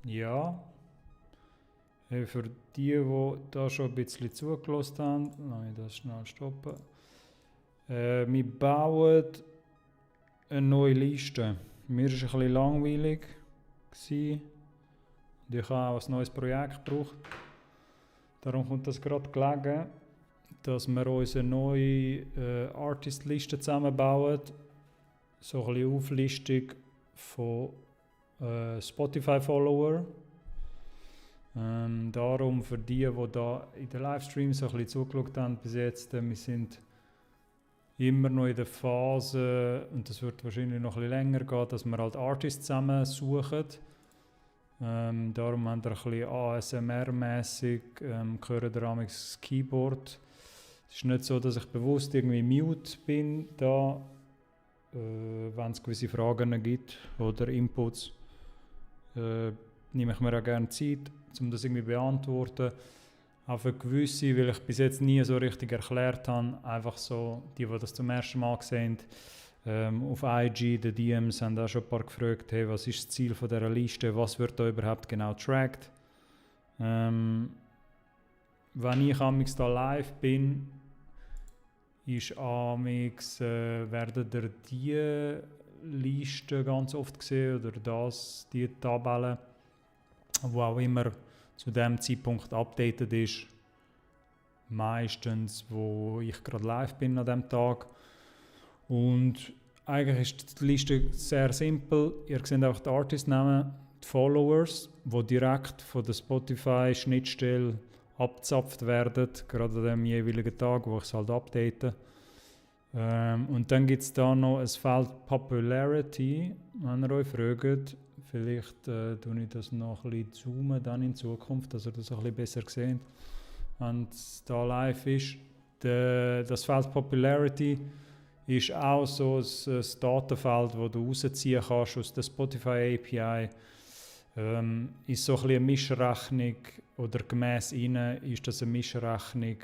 Ja. Für die da schon ein bisschen zugelassen haben, lasse ich das schnell stoppen. Wir bauen eine neue Liste. Mir war es ein bisschen langweilig gewesen. Und ich habe auch ein neues Projekt gebraucht. Darum kommt das gerade gelegen, dass wir unsere neue Artist-Liste zusammenbauen. So ein bisschen Auflistung von Spotify-Follower. Darum für die da in den Livestreams so ein bisschen zugeschaut haben bis jetzt, wir sind immer noch in der Phase, und das wird wahrscheinlich noch ein bisschen länger gehen, dass wir halt Artists zusammen suchen. Darum haben wir ein bisschen ASMR-mässig, hören wir das Keyboard. Es ist nicht so, dass ich bewusst irgendwie mute bin, da, wenn es gewisse Fragen gibt oder Inputs. Nehme ich mir auch gerne Zeit, um das irgendwie zu beantworten. Auch für gewisse, weil ich bis jetzt nie so richtig erklärt habe, einfach so, die das zum ersten Mal sehen, auf IG, die DMs haben auch schon ein paar gefragt, hey, was ist das Ziel von dieser Liste, was wird da überhaupt genau getrackt. Wenn ich amigs da live bin, ist amigs, werden ihr die Liste ganz oft sehen oder die Tabelle, wo auch immer zu dem Zeitpunkt updated ist. Meistens, wo ich gerade live bin an diesem Tag. Und eigentlich ist die Liste sehr simpel. Ihr seht einfach die Artist-Namen, die Followers, die direkt von der Spotify-Schnittstelle abgezapft werden, gerade an dem jeweiligen Tag, wo ich es halt update. Und dann gibt es da noch ein Feld Popularity, wenn ihr euch fragt. Vielleicht tue ich das noch ein bisschen zoomen dann in Zukunft, dass ihr das ein bisschen besser seht, wenn es da live ist. Das Feld Popularity ist auch so ein Datenfeld, das du rausziehen kannst aus der Spotify API. Ist so ein bisschen eine Mischrechnung, oder gemäss ihnen ist das eine Mischrechnung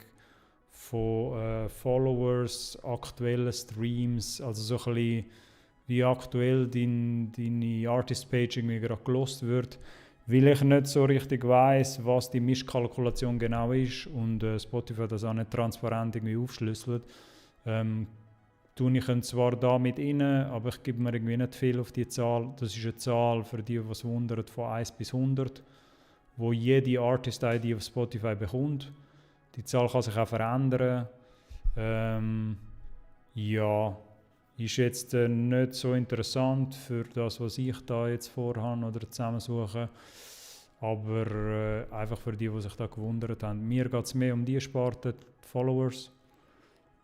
von Followers, aktuellen Streams, also so ein bisschen wie aktuell deine Artist-Page irgendwie gerade gelost wird. Weil ich nicht so richtig weiss, was die Mischkalkulation genau ist und Spotify das auch nicht transparent irgendwie aufschlüsselt, tue ich zwar da mit rein, aber ich gebe mir irgendwie nicht viel auf die Zahl. Das ist eine Zahl, für die was wundert, von 1 bis 100, wo jede Artist-ID auf Spotify bekommt. Die Zahl kann sich auch verändern. Ja, ist jetzt nicht so interessant für das, was ich da jetzt vorhabe oder zusammensuche. Aber einfach für die sich da gewundert haben. Mir geht es mehr um die Sparte, die Followers.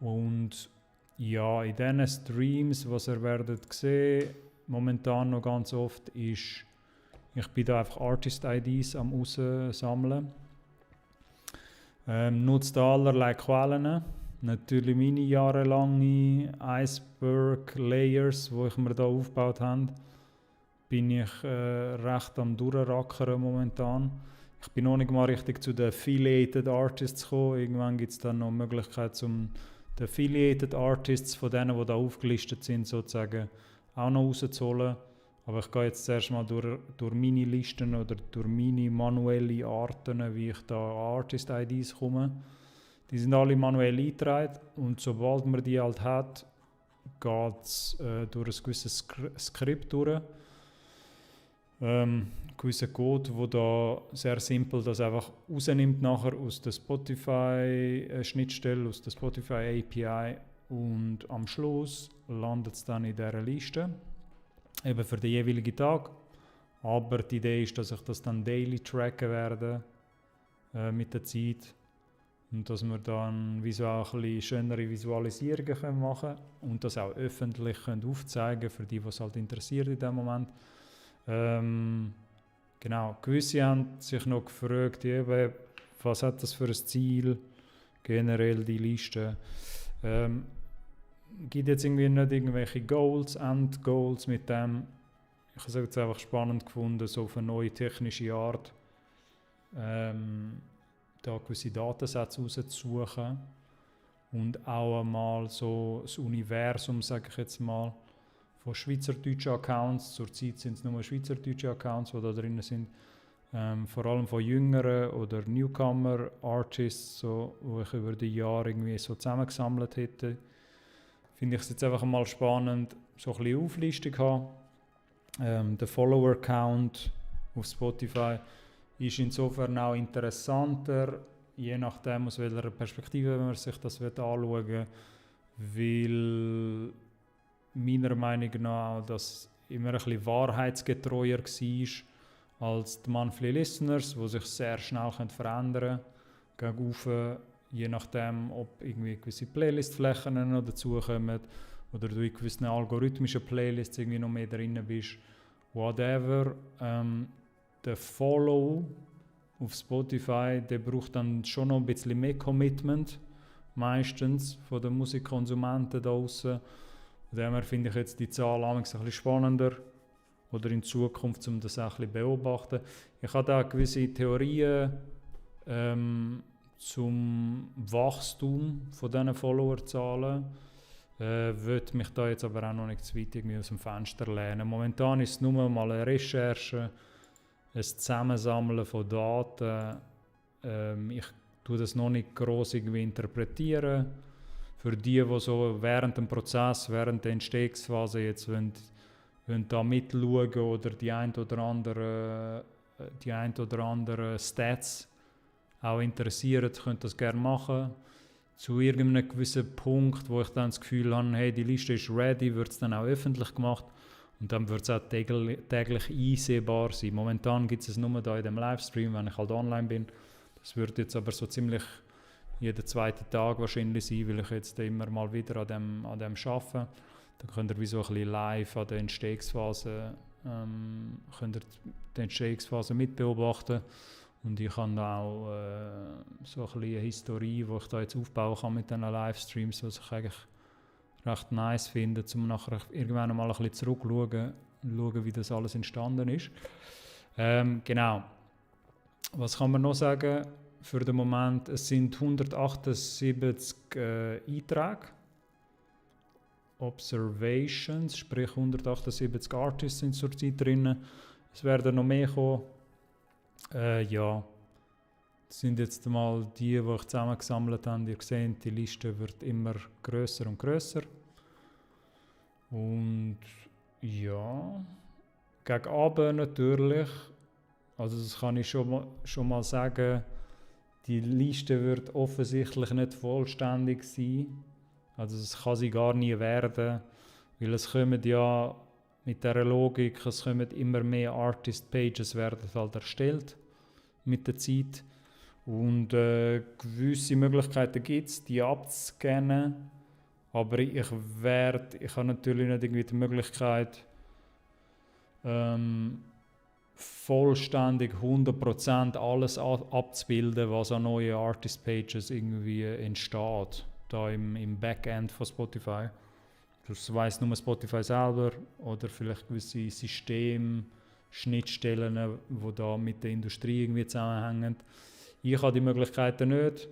Und ja, in diesen Streams, was ihr werdet sehen, momentan noch ganz oft, ist, ich bin da einfach Artist-IDs am raussammeln. Nutzt allerlei Quellen. Natürlich meine jahrelange Iceberg-Layers, die ich mir da aufgebaut habe, bin ich recht am Durchrackern momentan. Ich bin noch nicht mal richtig zu den Affiliated Artists gekommen. Irgendwann gibt es dann noch Möglichkeit, die Affiliated Artists von denen, die da aufgelistet sind, sozusagen auch noch rauszuholen. Aber ich gehe jetzt zuerst mal durch meine Listen oder durch meine manuelle Arten, wie ich da an Artist-IDs komme. Die sind alle manuell eingetragen und sobald man die halt hat, geht es durch ein gewisses Skript durch. Gewisser Code, der da sehr simpel das einfach rausnimmt nachher aus der Spotify-Schnittstelle, aus der Spotify-API, und am Schluss landet es dann in dieser Liste, eben für den jeweiligen Tag. Aber die Idee ist, dass ich das dann daily tracken werde mit der Zeit und dass wir dann auch ein bisschen schönere Visualisierungen machen können und das auch öffentlich aufzeigen können für die, die es halt interessiert in dem Moment. Genau, gewisse haben sich noch gefragt, eben, was hat das für ein Ziel, generell die Liste. Gibt jetzt irgendwie nicht irgendwelche Goals, Endgoals mit dem. Ich habe es jetzt einfach spannend gefunden, so auf eine neue technische Art, da gewisse Datensätze rauszusuchen und auch einmal so das Universum, sage ich jetzt mal, von schweizerdeutschen Accounts, zurzeit sind es nur schweizerdeutsche Accounts, die da drin sind, vor allem von jüngeren oder Newcomer-Artists, so, die ich über die Jahre irgendwie so zusammengesammelt hätte. Finde ich es jetzt einfach mal spannend, so ein bisschen Auflistung haben. Der Follower-Count auf Spotify ist insofern auch interessanter, je nachdem aus welcher Perspektive man sich das anschauen will, weil meiner Meinung nach auch das immer ein bisschen wahrheitsgetreuer war als die Monthly Listeners, die sich sehr schnell verändern können, gegenüber, je nachdem, ob irgendwie gewisse Playlist-Flächen noch dazukommen oder du in gewissen algorithmischen Playlists irgendwie noch mehr drin bist. Whatever. Der Follow auf Spotify, der braucht dann schon noch ein bisschen mehr Commitment, meistens von den Musikkonsumenten da draussen. Von dem her finde ich jetzt die Zahl ein bisschen spannender oder in Zukunft, um das auch ein bisschen beobachten. Ich habe da gewisse Theorien zum Wachstum von diesen Followerzahlen. Würde mich da jetzt aber auch noch nicht zu weit irgendwie aus dem Fenster lehnen. Momentan ist es nur mal eine Recherche, ein Zusammensammeln von Daten. Ich tue das noch nicht gross irgendwie interpretieren. Für die so während dem Prozess, während der Entstehungsphase jetzt wollen da mitschauen oder die ein oder andere Stats auch interessieren, können das gerne machen. Zu irgendeinem gewissen Punkt, wo ich dann das Gefühl habe, hey, die Liste ist ready, wird es dann auch öffentlich gemacht und dann wird es auch täglich einsehbar sein. Momentan gibt es nur da in dem Livestream, wenn ich halt online bin. Das wird jetzt aber so ziemlich jeden zweiten Tag wahrscheinlich sein, weil ich jetzt immer mal wieder an dem arbeite. Dann könnt ihr wie so ein bisschen live an der Entstehungsphase, mitbeobachten. Und ich habe auch so ein bisschen eine Historie, die ich da jetzt aufbauen kann mit diesen Livestreams, was ich eigentlich recht nice finde, um nachher irgendwann mal ein bisschen zurückschauen, wie das alles entstanden ist. Genau. Was kann man noch sagen? Für den Moment, es sind 178 Einträge. Observations, sprich 178 Artists sind zurzeit drin. Es werden noch mehr kommen. Ja, das sind jetzt mal die ich zusammengesammelt habe. Ihr seht, die Liste wird immer grösser und grösser. Und ja, gegen Abend natürlich, also das kann ich schon mal sagen, die Liste wird offensichtlich nicht vollständig sein. Also das kann sie gar nie werden, weil es kommen ja mit dieser Logik, es kommen immer mehr Artist-Pages werden halt erstellt mit der Zeit. Und gewisse Möglichkeiten gibt es, die abzuscannen. Aber ich habe natürlich nicht irgendwie die Möglichkeit, vollständig 100% alles abzubilden, was an neuen Artist-Pages irgendwie entsteht, da im Backend von Spotify. Das weiss nur Spotify selber oder vielleicht gewisse Schnittstellen, die da mit der Industrie irgendwie zusammenhängen. Ich habe die Möglichkeiten nicht,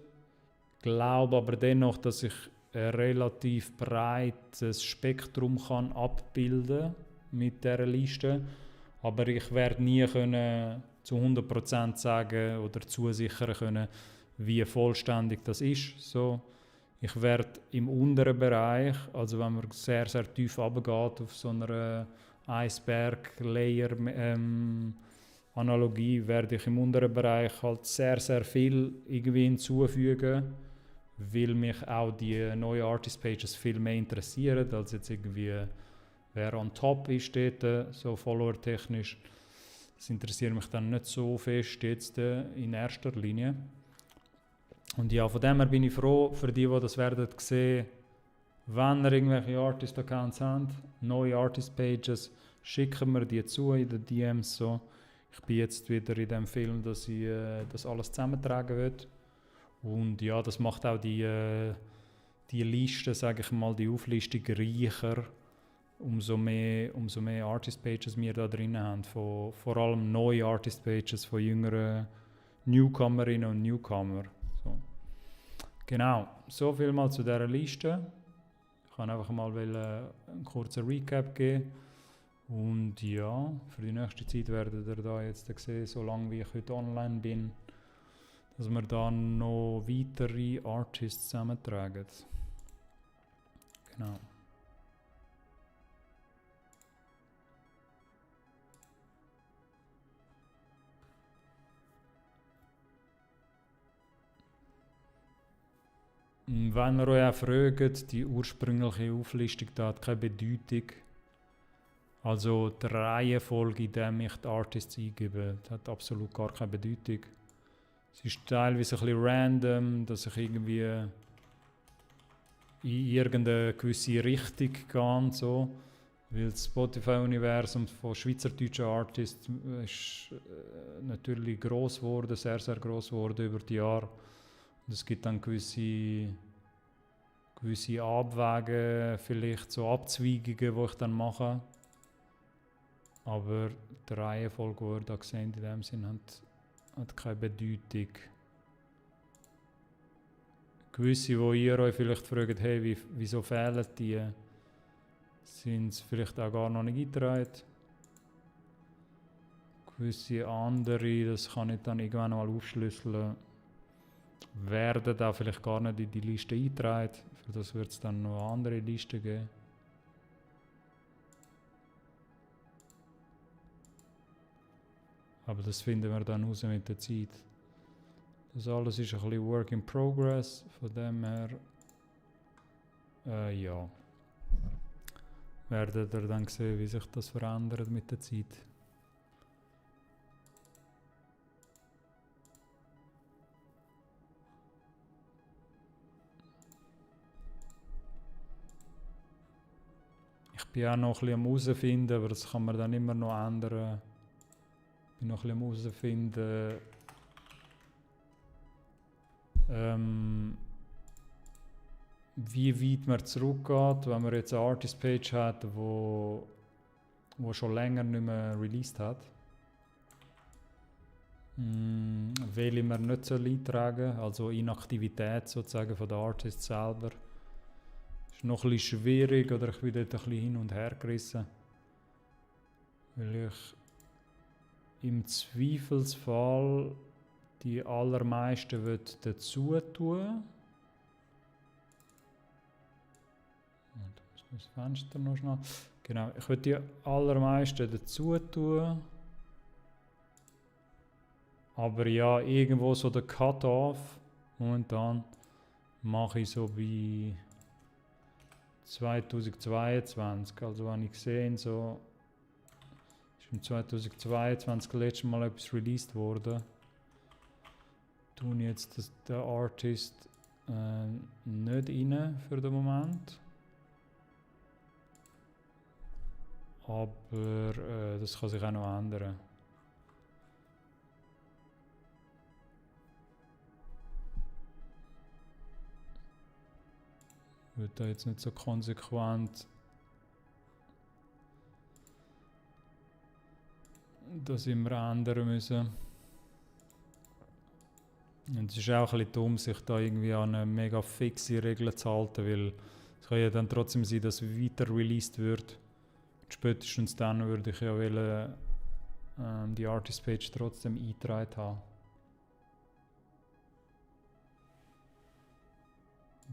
glaube aber dennoch, dass ich ein relativ breites Spektrum kann abbilden mit dieser Liste. Aber ich werde nie können zu 100% sagen oder zusichern können, wie vollständig das ist. So, ich werde im unteren Bereich, also wenn man sehr, sehr tief runtergeht auf so einer Eisberg-Layer-Analogie, werde ich im unteren Bereich halt sehr, sehr viel irgendwie hinzufügen, weil mich auch die neuen Artist-Pages viel mehr interessieren, als jetzt irgendwie wer on top ist dort, so follower-technisch. Das interessiert mich dann nicht so fest jetzt in erster Linie. Und ja, von dem her bin ich froh für die das werden sehen, wenn ihr irgendwelche Artist-Accounts habt, neue Artist-Pages, schicken wir die zu in den DMs. So. Ich bin jetzt wieder in dem Film, dass ich das alles zusammentragen will. Und ja, das macht auch die Liste, sage ich mal, die Auflistung reicher, umso mehr Artist-Pages wir da drin haben. Vor allem neue Artist-Pages von jüngeren Newcomerinnen und Newcomer. So. Genau, so viel mal zu dieser Liste. Ich kann einfach mal einen kurzen Recap geben. Und ja, für die nächste Zeit werdet ihr da jetzt sehen, solange wie ich heute online bin, dass wir dann noch weitere Artists zusammentragen. Genau. Wenn ihr euch auch fragt, die ursprüngliche Auflistung da hat keine Bedeutung. Also die Reihenfolge, in der ich die Artists eingebe, hat absolut gar keine Bedeutung. Es ist teilweise ein bisschen random, dass ich irgendwie in irgendeine gewisse Richtung gehe. So. Weil das Spotify-Universum von schweizerdeutschen Artists ist natürlich gross geworden, sehr, sehr gross geworden über die Jahre. Und es gibt dann gewisse Abwäge, vielleicht so Abzweigungen, die ich dann mache. Aber die Reihenfolge, die ihr da seht, in dem Sinn hat keine Bedeutung. Gewisse, wo ihr euch vielleicht fragt, hey, wieso fehlen die, sind es vielleicht auch gar noch nicht eingetragen. Gewisse andere, das kann ich dann irgendwann mal aufschlüsseln, werden da vielleicht gar nicht in die Liste eingetragen. Für das wird es dann noch andere Listen geben. Aber das finden wir dann raus mit der Zeit. Das alles ist ein bisschen Work in Progress, von dem her, ja, werdet ihr dann sehen, wie sich das verändert mit der Zeit. Ich bin auch noch ein bisschen am herausfinden, aber das kann man dann immer noch ändern. Ich bin noch ein bisschen am herausfinden, wie weit man zurückgeht, wenn man jetzt eine Artist-Page hat, wo schon länger nicht mehr released hat. Welche man nicht eintragen soll, also Inaktivität sozusagen von der Artist selber. Ist noch ein bisschen schwierig, oder ich bin dort ein bisschen hin und her gerissen. Weil ich im Zweifelsfall die allermeisten dazu tun. Das Fenster noch schnell. Genau, ich würde die allermeisten dazu tun. Aber ja, irgendwo so der Cut-Off. Momentan mache ich so bei 2022. Also wenn ich sehe, so ist im 2022 das letzte Mal etwas released worden. Tun jetzt den Artist nicht rein für den Moment. Aber das kann sich auch noch ändern. Ich würde da jetzt nicht so konsequent das immer ändern müssen. Und es ist auch ein bisschen dumm, sich da irgendwie an eine mega fixe Regel zu halten, weil es kann ja dann trotzdem sein, dass weiter released wird. Und spätestens dann würde ich ja wollen, die Artist-Page trotzdem eingetragen haben.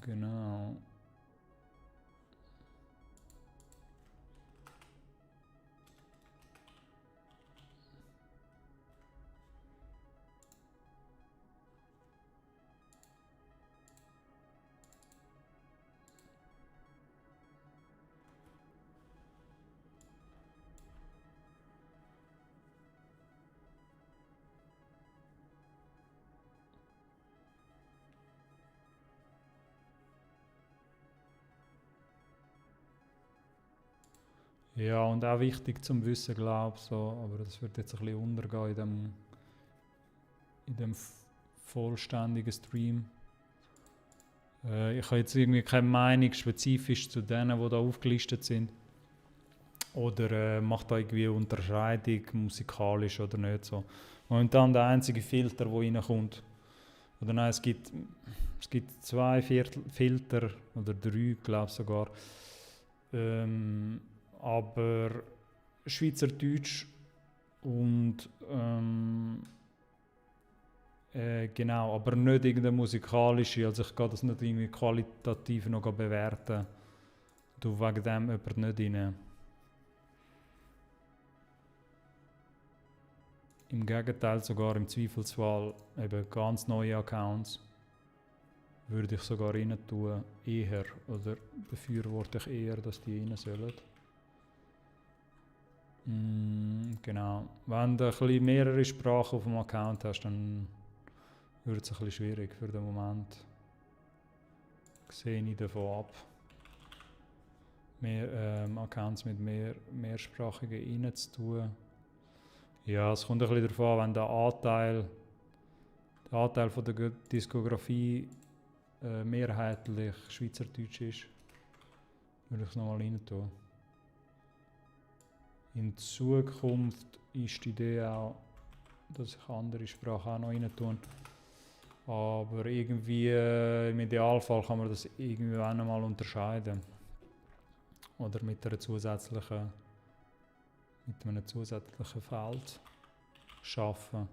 Genau. Ja, und auch wichtig zum Wissen, glaube ich, so, aber das wird jetzt ein bisschen untergehen in dem vollständigen Stream. Ich habe jetzt irgendwie keine Meinung spezifisch zu denen, die da aufgelistet sind. Oder macht da irgendwie eine Unterscheidung, musikalisch oder nicht so. Momentan der einzige Filter, der reinkommt. Oder nein, es gibt 2 Filter oder 3, glaube ich sogar. Aber Schweizerdeutsch und genau, aber nicht irgendeine musikalische, also ich kann das nicht irgendwie qualitativ noch bewerten. Du wegen dem jemand nicht rein. Im Gegenteil, sogar im Zweifelsfall eben ganz neue Accounts würde ich sogar rein tun, eher, oder befürworte ich eher, dass die rein sollen. Genau. Wenn du ein bisschen mehrere Sprachen auf dem Account hast, dann wird es ein bisschen schwierig für den Moment. Sehe ich davon ab. Mehr Accounts mit mehrsprachigen rein zu tun. Ja, es kommt ein bisschen darauf an, wenn der Anteil von der Diskografie mehrheitlich Schweizerdeutsch ist, würde ich es nochmal rein tun. In Zukunft ist die Idee auch, dass ich andere Sprachen auch noch rein tun. Aber irgendwie im Idealfall kann man das irgendwie auch noch mal unterscheiden. Oder mit einem zusätzlichen Feld schaffen.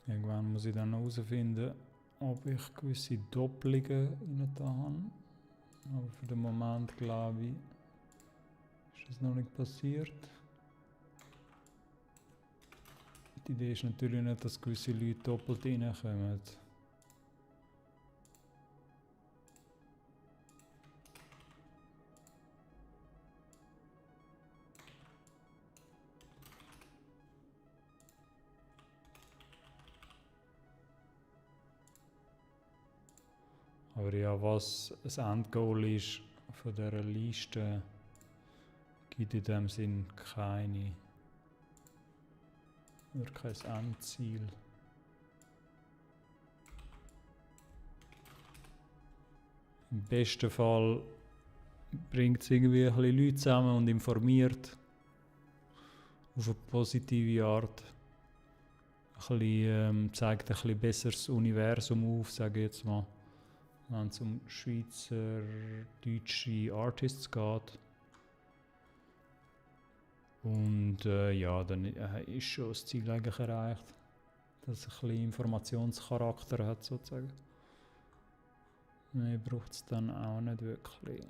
Irgendwann muss ich dann noch herausfinden, ob ich gewisse Doppelungen rein da habe. Aber für den Moment, glaube ich, ist das noch nicht passiert. Die Idee ist natürlich nicht, dass gewisse Leute doppelt reinkommen. Aber ja, was das Endgoal ist von dieser Liste, gibt in dem Sinn keine oder kein Endziel. Im besten Fall bringt es irgendwie ein bisschen Leute zusammen und informiert auf eine positive Art. Ein bisschen, zeigt ein bisschen besseres Universum auf, sage ich jetzt mal. Wenn es um schweizerdeutsche Artists geht. Und ja, dann ist schon das Ziel eigentlich erreicht, dass es ein bisschen Informationscharakter hat, sozusagen. Mehr braucht es dann auch nicht wirklich.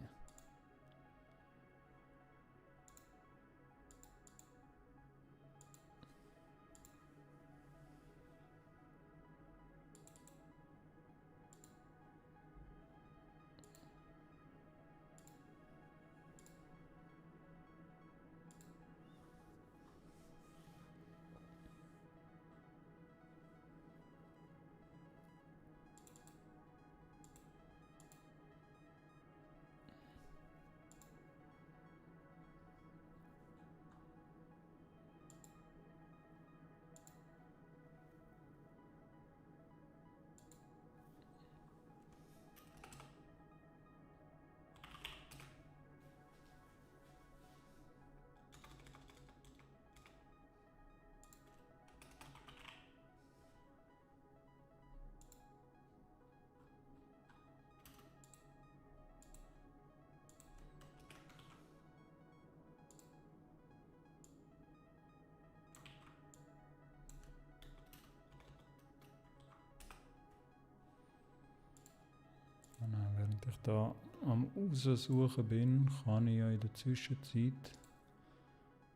Während ich da am Raussuchen bin, kann ich ja in der Zwischenzeit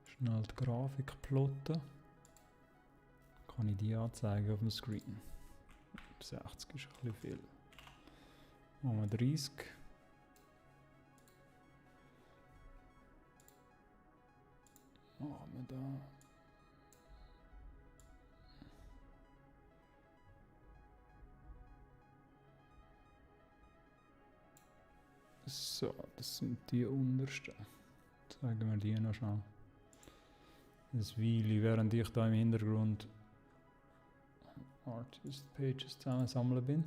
schnell die Grafik plotten. Kann ich die anzeigen auf dem Screen. 60 ist ein bisschen viel. Machen wir 30. Machen wir da. So, das sind die untersten. Zeigen wir die noch schnell. Das Weile, während ich da im Hintergrund Artist Pages zusammensammeln bin.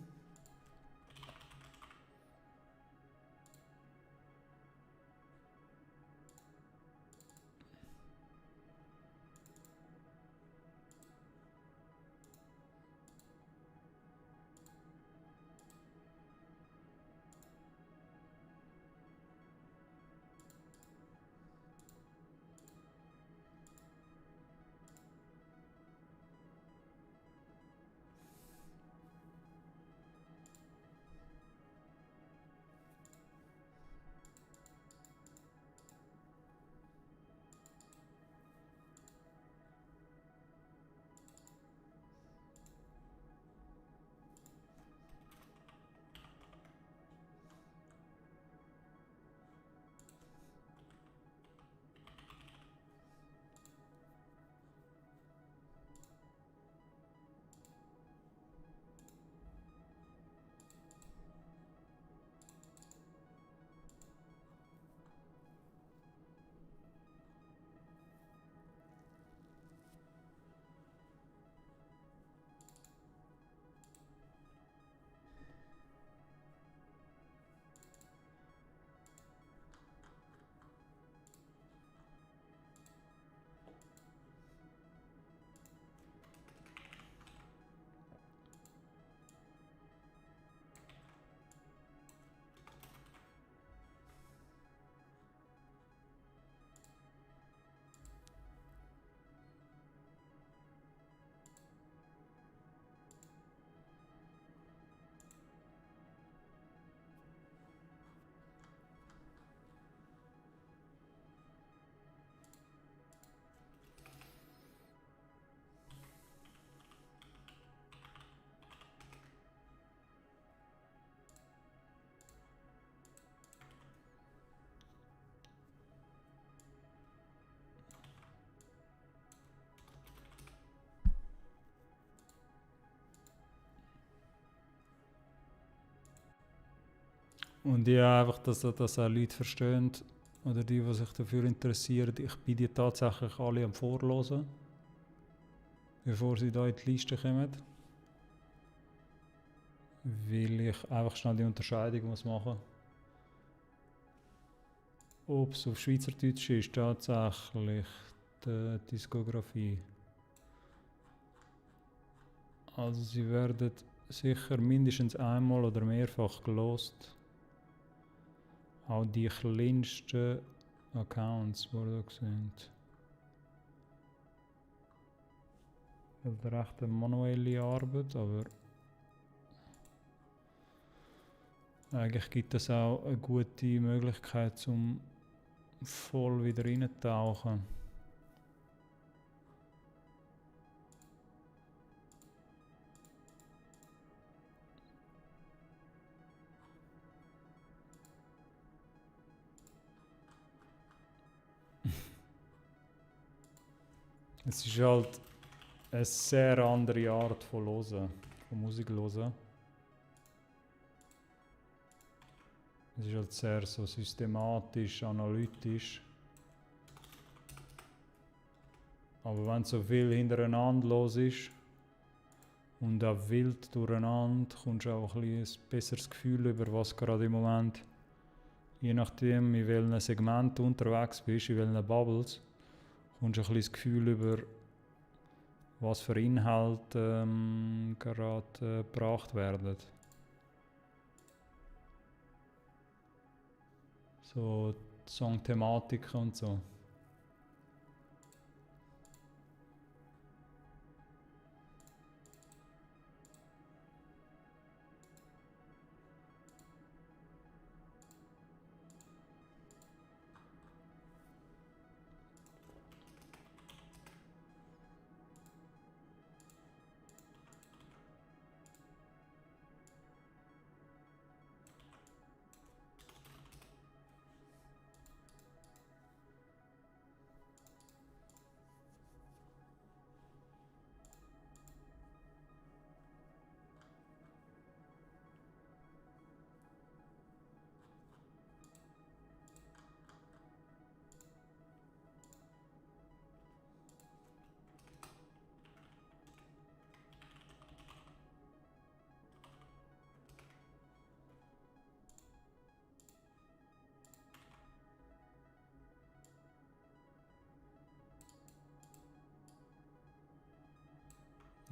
Und ja, einfach, dass das auch Leute verstehen oder die sich dafür interessieren. Ich bin die tatsächlich alle am Vorlesen, bevor sie da in die Liste kommen. Weil ich einfach schnell die Unterscheidung muss machen. Ob es auf Schweizerdeutsch ist, tatsächlich die Diskografie. Also sie werden sicher mindestens einmal oder mehrfach gelost. Auch die kleinsten Accounts, die da sind. Das ist recht eine manuelle Arbeit, aber eigentlich gibt es auch eine gute Möglichkeit, zum voll wieder reinzutauchen. Es ist halt eine sehr andere Art von Hören, von Musik hören. Es ist halt sehr so systematisch, analytisch. Aber wenn so viel hintereinander los ist und auch wild durcheinander, kommst du auch ein besseres Gefühl über, was gerade im Moment, je nachdem in welchem Segment du unterwegs bist, in welchen Bubbles, kommst du ein das Gefühl über, was für Inhalte gerade gebracht werden. So Songthematiken und so.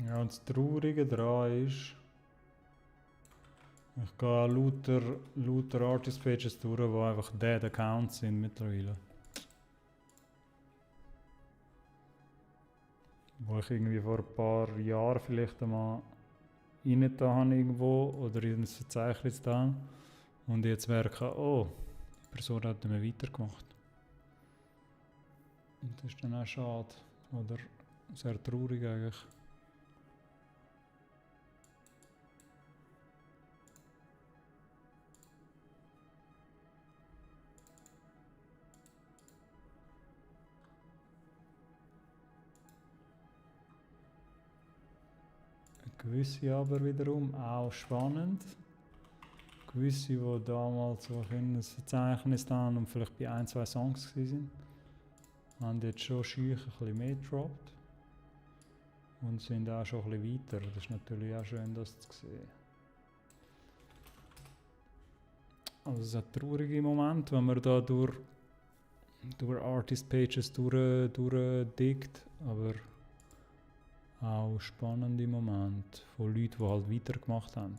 Ja, und das Traurige daran ist, ich gehe lauter Artist-Pages durch, die einfach dead Accounts sind mittlerweile. Wo ich irgendwie vor ein paar Jahren vielleicht einmal rein da habe irgendwo oder in ein Verzeichnis da und jetzt merke, oh, die Person hat nicht mehr weitergemacht. Und das ist dann auch schade oder sehr traurig eigentlich. Gewisse aber wiederum auch spannend. Gewisse, die damals so in ein Verzeichnis haben und vielleicht bei 1, 2 Songs waren, haben jetzt schon schüch ein bisschen mehr gedroppt und sind auch schon ein bisschen weiter. Das ist natürlich auch schön, das zu sehen. Also es ist ein trauriger Moment, wenn man da durch Artist-Pages durchdickt, aber auch spannende Momente von Leuten, die halt weitergemacht haben.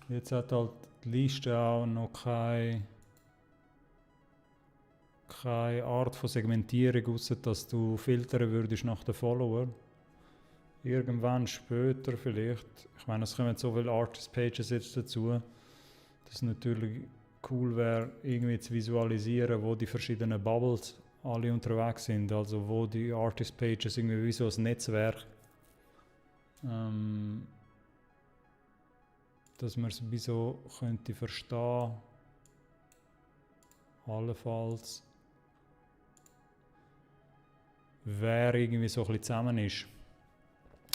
Jetzt hat halt die Liste auch noch keine Art von Segmentierung, außer dass du filtern würdest nach den Follower. Irgendwann später vielleicht. Ich meine, es kommen so viele Artist-Pages jetzt dazu, dass es natürlich cool wäre, irgendwie zu visualisieren, wo die verschiedenen Bubbles alle unterwegs sind. Also wo die Artist-Pages irgendwie wie so ein Netzwerk, dass man es wie so könnte verstehen, allenfalls, wer irgendwie so ein bisschen zusammen ist.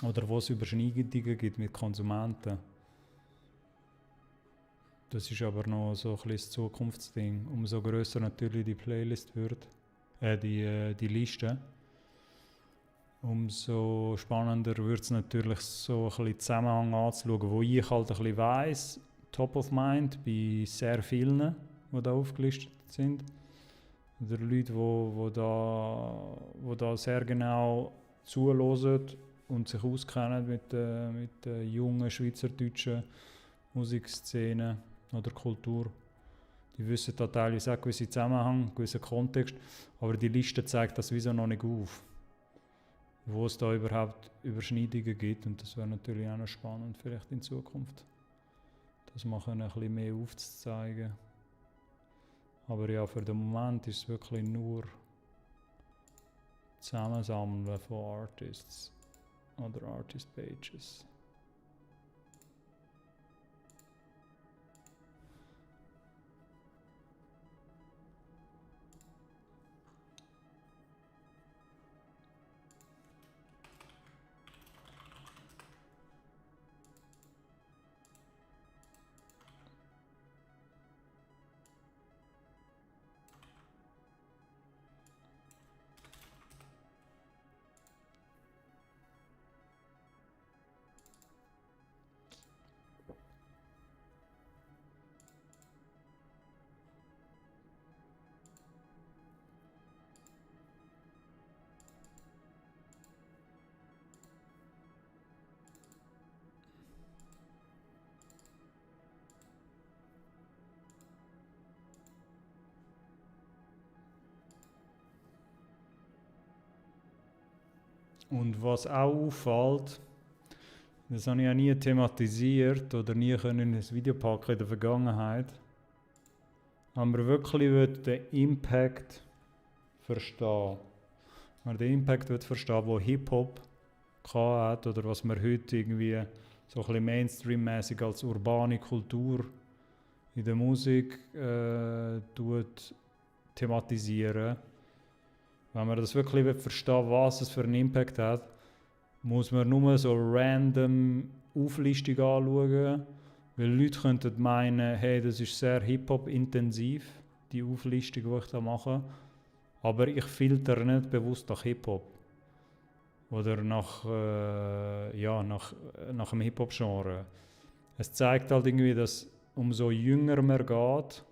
Oder wo es Überschneidungen gibt mit Konsumenten. Das ist aber noch so ein bisschen das Zukunftsding. Umso grösser natürlich die Playlist wird, die Liste, umso spannender wird es natürlich so ein bisschen Zusammenhang anzuschauen, wo ich halt ein bisschen weiss, top of mind, bei sehr vielen, die da aufgelistet sind. Oder Leute, die da sehr genau zuhören und sich auskennen mit der jungen schweizerdeutschen Musikszene oder Kultur. Die wissen da teilweise auch gewisse Zusammenhang, gewissen Kontext, aber die Liste zeigt das wieso noch nicht auf, wo es da überhaupt Überschneidungen gibt, und das wäre natürlich auch noch spannend vielleicht in Zukunft, das machen ein bisschen mehr aufzuzeigen. Aber ja, für den Moment ist es wirklich nur Zusammensammeln von Artists oder Artist-Pages. Und was auch auffällt, das habe ich ja nie thematisiert oder nie können in ein Video packen in der Vergangenheit, wenn man wirklich den Impact verstehen will. Wenn man den Impact verstehen will, den Hip-Hop hat oder was man heute irgendwie so ein bisschen Mainstream-mäßig als urbane Kultur in der Musik thematisieren. Wenn man das wirklich verstehen will, was es für einen Impact hat, muss man nur so random Auflistungen anschauen, weil Leute könnten meinen, hey, das ist sehr Hip-Hop-intensiv, die Auflistung, die ich da mache, aber ich filtere nicht bewusst nach Hip-Hop oder nach dem Hip-Hop-Genre. Es zeigt halt irgendwie, dass umso jünger man geht,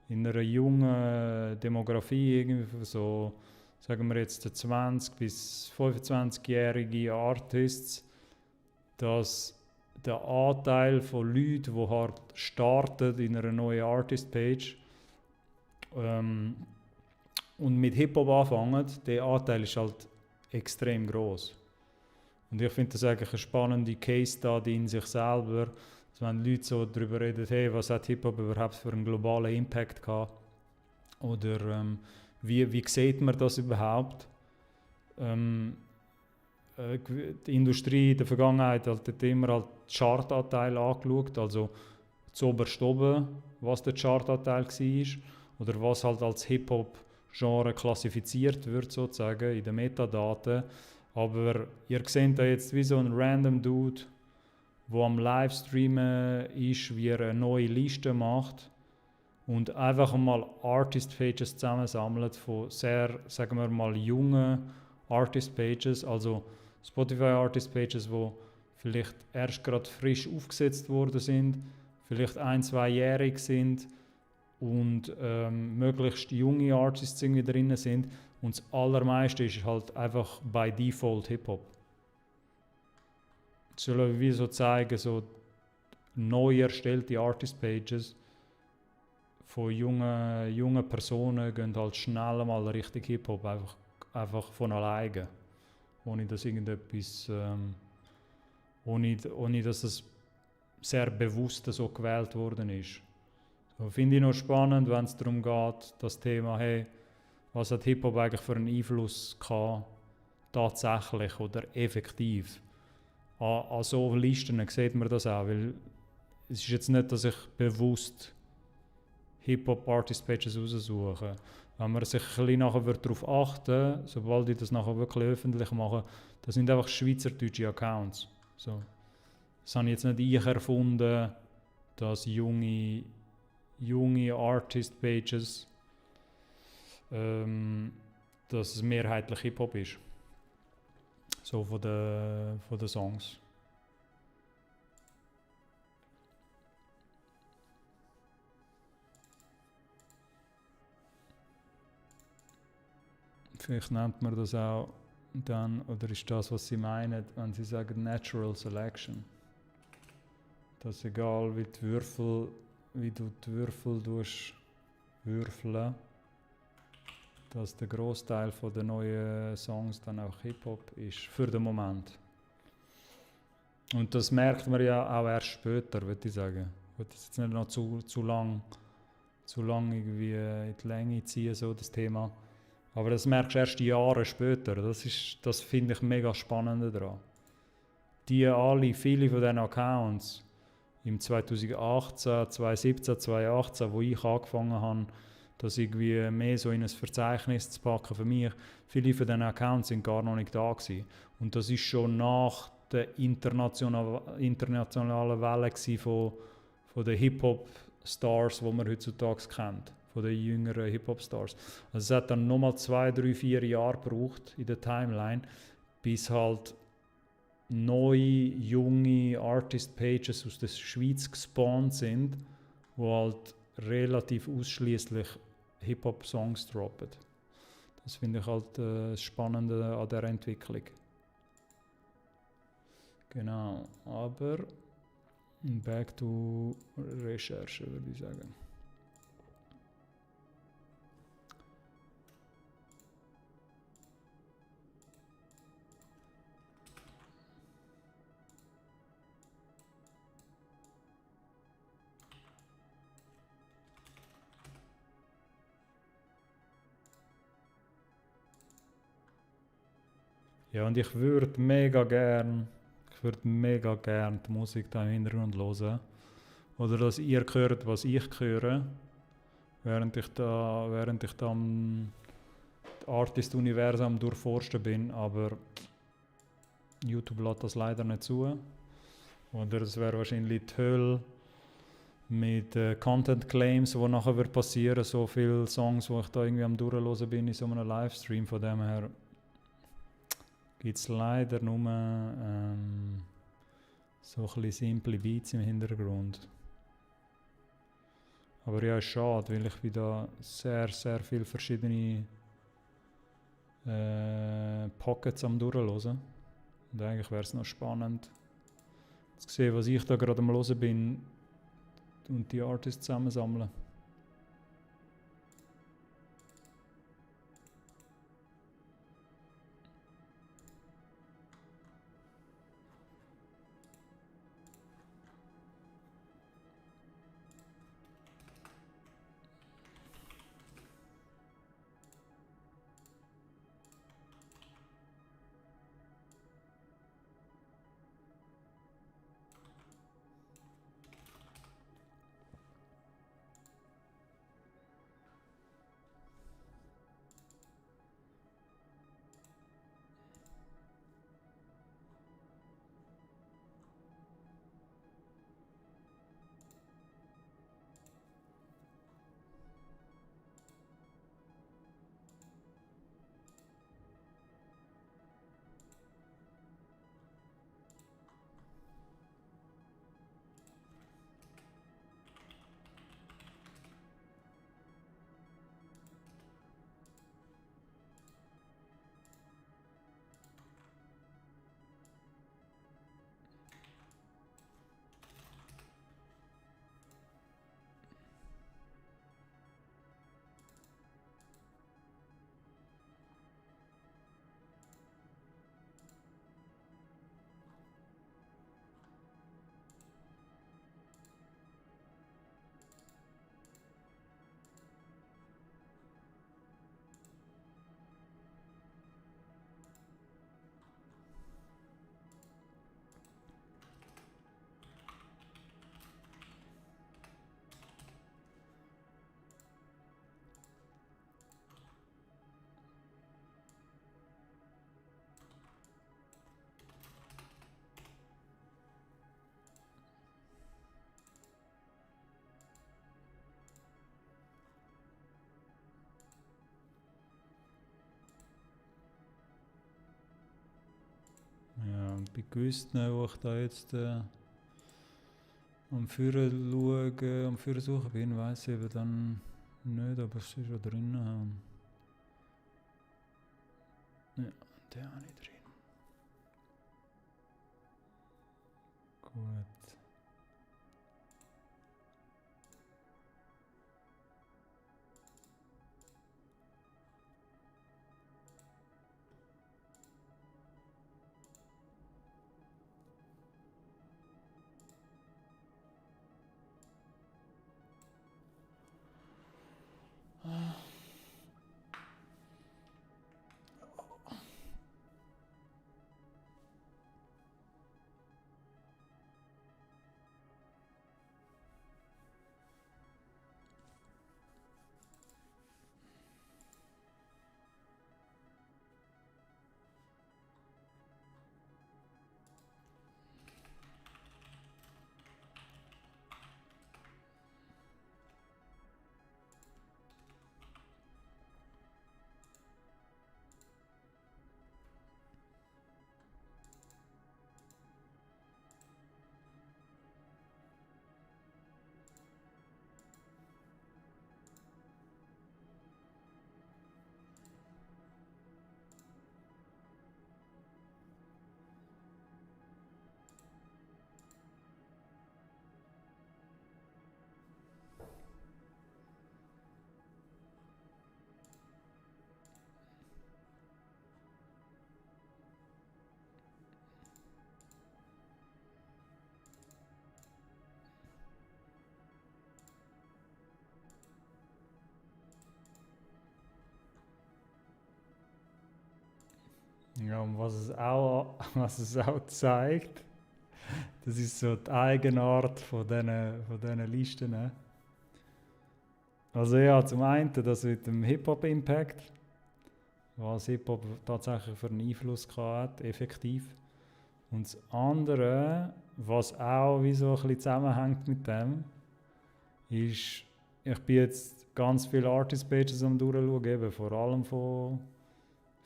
in einer jungen Demografie, irgendwie so, sagen wir jetzt 20- bis 25-jährige Artists, dass der Anteil von Leuten, die halt starten in einer neuen Artist-Page und mit Hip-Hop anfangen, der Anteil ist halt extrem groß. Und ich finde das eigentlich eine spannende Case-Study in sich selber, dass wenn Leute so darüber reden, hey, was hat Hip-Hop überhaupt für einen globalen Impact gehabt? Oder wie sieht man das überhaupt? Die Industrie in der Vergangenheit hat immer halt Chartanteil angeschaut, also zuoberst oben, was der Chartanteil war oder was halt als Hip-Hop-Genre klassifiziert wird, sozusagen, in den Metadaten. Aber ihr seht da jetzt wie so ein random Dude, der am Livestreamen ist, wie er eine neue Liste macht und einfach mal Artist-Pages zusammensammelt von sehr, sagen wir mal, jungen Artist-Pages, also Spotify-Artist-Pages, die vielleicht erst gerade frisch aufgesetzt worden sind, vielleicht 1-2-jährig sind und möglichst junge Artists irgendwie drin sind. Und das Allermeiste ist halt einfach by Default Hip-Hop. Sollen wir so zeigen, so neu erstellte Artist-Pages von jungen Personen gehen halt schnell mal Richtung Hip-Hop, einfach von alleine. Ohne dass irgendetwas, ohne dass es sehr bewusst so gewählt worden ist. So, finde ich noch spannend, wenn es darum geht, das Thema, hey, was hat Hip-Hop eigentlich für einen Einfluss gehabt, tatsächlich oder effektiv. An so Listen sieht man das auch, weil es ist jetzt nicht, dass ich bewusst Hip-Hop-Artist-Pages raussuche. Wenn man sich ein bisschen nachher darauf achten, sobald ich das nachher wirklich öffentlich mache, das sind einfach schweizerdeutsche Accounts. So. Das habe jetzt nicht ich erfunden, dass junge Artist-Pages, dass es mehrheitlich Hip-Hop ist. So von den Songs. Vielleicht nennt man das auch dann, oder ist das, was sie meinen, wenn sie sagen Natural Selection. Dass egal wie du die Würfel würfeln, dass der Großteil der neuen Songs dann auch Hip-Hop ist, für den Moment. Und das merkt man ja auch erst später, würde ich sagen. Ich würde das jetzt nicht noch zu lang irgendwie in die Länge ziehen, so das Thema. Aber das merkst du erst Jahre später. Das finde ich mega spannend daran. Viele von diesen Accounts im 2018, 2017, 2018, wo ich angefangen habe, das irgendwie mehr so in ein Verzeichnis zu packen für mich, viele von diesen Accounts sind gar noch nicht da gewesen. Und das ist schon nach der internationalen Welle von den Hip-Hop-Stars, die man heutzutage kennt. Von den jüngeren Hip-Hop-Stars. Also es hat dann nochmal 2, 3, 4 Jahre gebraucht in der Timeline, bis halt neue, junge Artist-Pages aus der Schweiz gespawnt sind, die halt relativ ausschließlich Hip-Hop-Songs droppen. Das finde ich halt das Spannende an der Entwicklung. Genau, aber back to Recherche, würde ich sagen. Ja, und ich würde mega gern die Musik da im Hintergrund hören. Oder dass ihr hört, was ich höre, während ich da am Artist-Universum durchforsten bin, aber YouTube lässt das leider nicht zu. Oder es wäre wahrscheinlich die Hölle mit Content Claims, die nachher wird passieren, so viele Songs, die ich da irgendwie am Durchhören bin in so einem Livestream. Von dem her gibt es leider nur so ein bisschen simple Beats im Hintergrund. Aber ja, ist schade, weil ich wieder sehr, sehr viele verschiedene Pockets am Durchhören. Und eigentlich wäre es noch spannend zu sehen, was ich da gerade am Hören bin und die Artists zusammensammeln. Ja, und bei gewissen, wo ich da jetzt am Führen schaue, am Führen suchen bin, weiss ich eben dann nicht, ob ich sie schon drin habe. Ja, den habe ich drin. Gut. Ja, und was es auch zeigt, das ist so die Eigenart von diesen Listen. Ne? Also ja, zum einen das mit dem Hip-Hop-Impact, was Hip-Hop tatsächlich für einen Einfluss hat, effektiv. Und das andere, was auch wie so ein bisschen zusammenhängt mit dem, ist, ich bin jetzt ganz viele Artist-Pages am durchschauen, eben vor allem von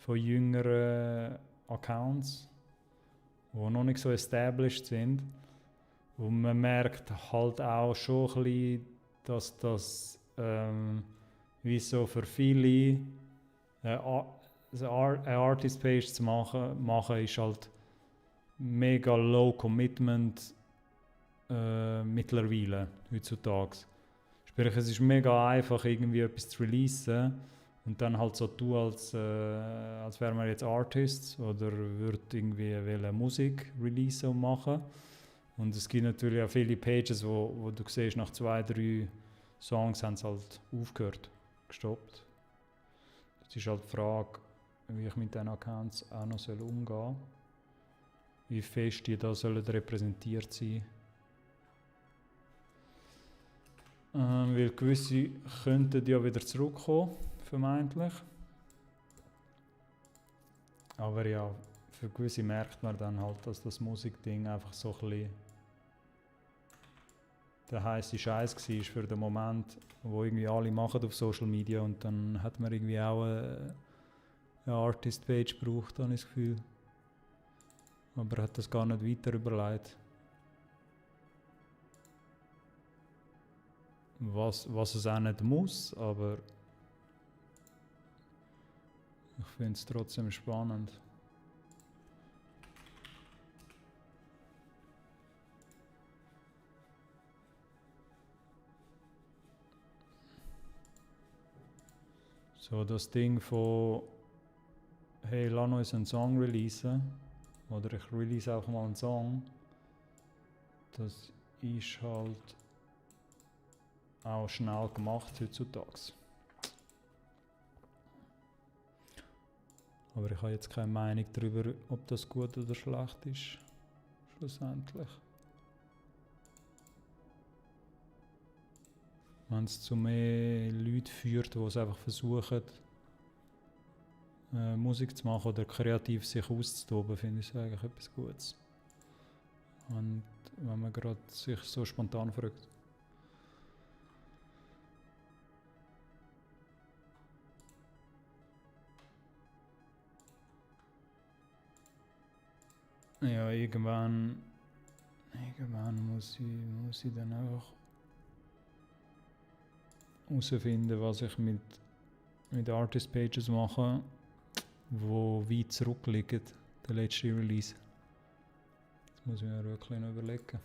jüngeren Accounts, die noch nicht so established sind. Und man merkt halt auch schon ein bisschen, dass das wie so für viele eine Artist-Page zu machen ist halt mega low commitment mittlerweile, heutzutage. Sprich, es ist mega einfach, irgendwie etwas zu releasen und dann halt so tun, als wäre man jetzt Artist oder würde irgendwie Musik releasen und machen. Und es gibt natürlich auch viele Pages, wo du siehst, nach 2, 3 Songs haben sie halt aufgehört, gestoppt. Das ist halt die Frage, wie ich mit diesen Accounts auch noch umgehen soll. Wie fest die da sollen repräsentiert sein. Weil gewisse könnten ja wieder zurückkommen, vermeintlich. Aber ja, für gewisse merkt man dann halt, dass das Musikding einfach so ein bisschen der heisse Scheiß war für den Moment, wo irgendwie alle machen auf Social Media und dann hat man irgendwie auch eine Artist-Page gebraucht, habe ich das Gefühl. Aber er hat das gar nicht weiter überlegt. Was es auch nicht muss, aber ich finde es trotzdem spannend. So das Ding von hey, lass uns einen Song releasen oder ich release auch mal einen Song, das ist halt auch schnell gemacht heutzutage. Aber ich habe jetzt keine Meinung darüber, ob das gut oder schlecht ist, schlussendlich. Wenn es zu mehr Leuten führt, die es einfach versuchen, Musik zu machen oder kreativ sich auszutoben, finde ich es eigentlich etwas Gutes. Und wenn man gerade sich so spontan fragt. Ja, irgendwann muss ich dann einfach herausfinden, was ich mit Artist Pages mache, wo weit zurückliegen, der letzte Release. Das muss ich mir wirklich noch überlegen.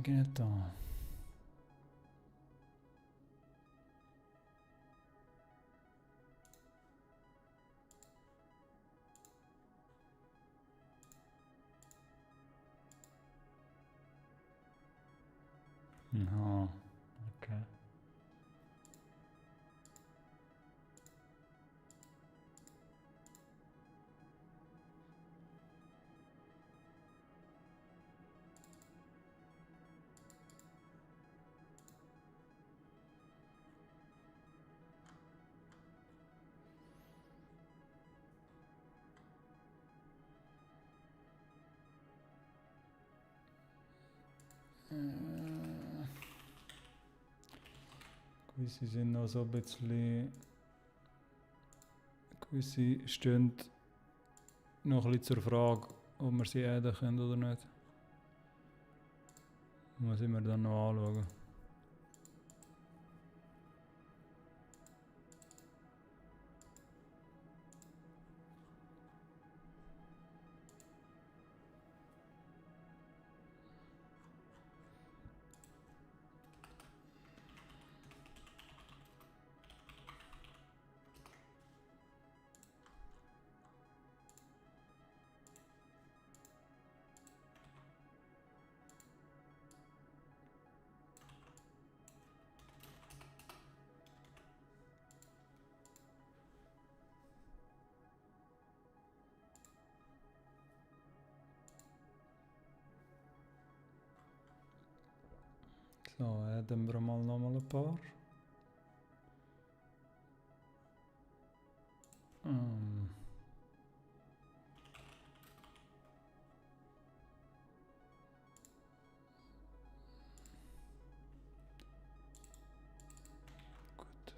ich nicht da. Aha, okay. Gewisse sind noch so ein bisschen. Gewisse stehen noch ein bisschen zur Frage, ob wir sie adden können oder nicht. Muss ich mir dann noch anschauen. So, adden wir mal nochmal ein paar. Gut.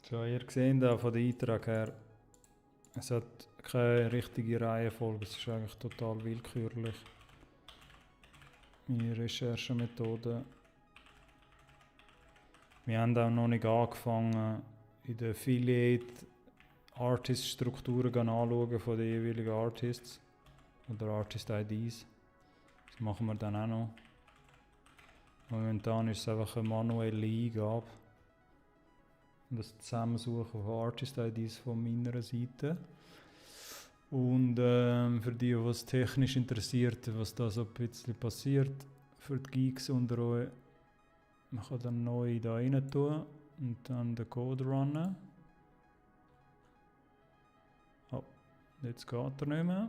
So, ihr seht da von der Eintrag her, es hat keine richtige Reihenfolge, es ist eigentlich total willkürlich. Meine Recherchemethode. Wir haben auch noch nicht angefangen, in den Affiliate Artist Strukturen anzuschauen von den jeweiligen Artists oder Artist IDs. Das machen wir dann auch noch. Momentan ist es einfach eine manuelle Eingabe. Und das Zusammensuchen von Artist IDs von meiner Seite. Und für die, die es technisch interessiert, was da so ein bisschen passiert, für die Geeks unter euch, man kann dann neu da rein tun und dann den Code runnen. Oh, jetzt geht er nicht mehr.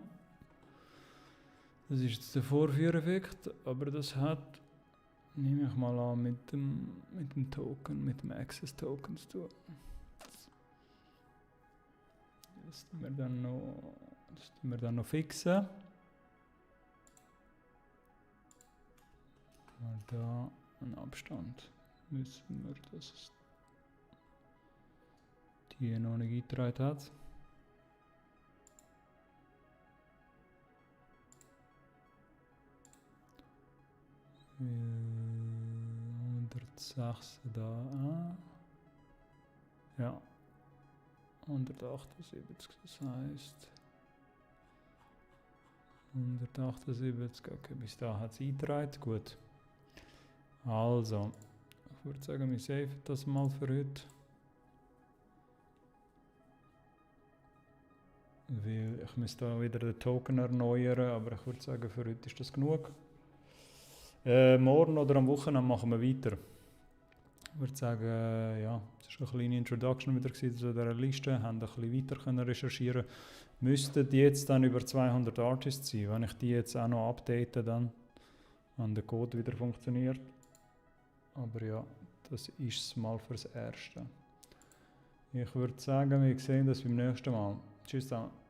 Das ist jetzt der Vorführeffekt, aber das hat, nehme ich mal an, mit dem Token, mit dem Access Token zu tun. Das tun wir dann noch fixen. Mal da einen Abstand müssen wir, dass es die noch nicht eingetragen hat. Wir 106 da. Ja. 178, das heißt 178, okay, bis da hat es eingetragen, gut. Also, ich würde sagen, wir saven das mal für heute. Weil ich müsste da wieder den Token erneuern, aber ich würde sagen, für heute ist das genug. Morgen oder am Wochenende machen wir weiter. Ich würde sagen, ja, das war eine kleine Introduction wieder zu dieser Liste, haben ein bisschen weiter können recherchieren. Müssten die jetzt dann über 200 Artists sein, wenn ich die jetzt auch noch update, dann wenn der Code wieder funktioniert. Aber ja, das ist es mal fürs Erste. Ich würde sagen, wir sehen das beim nächsten Mal. Tschüss zusammen.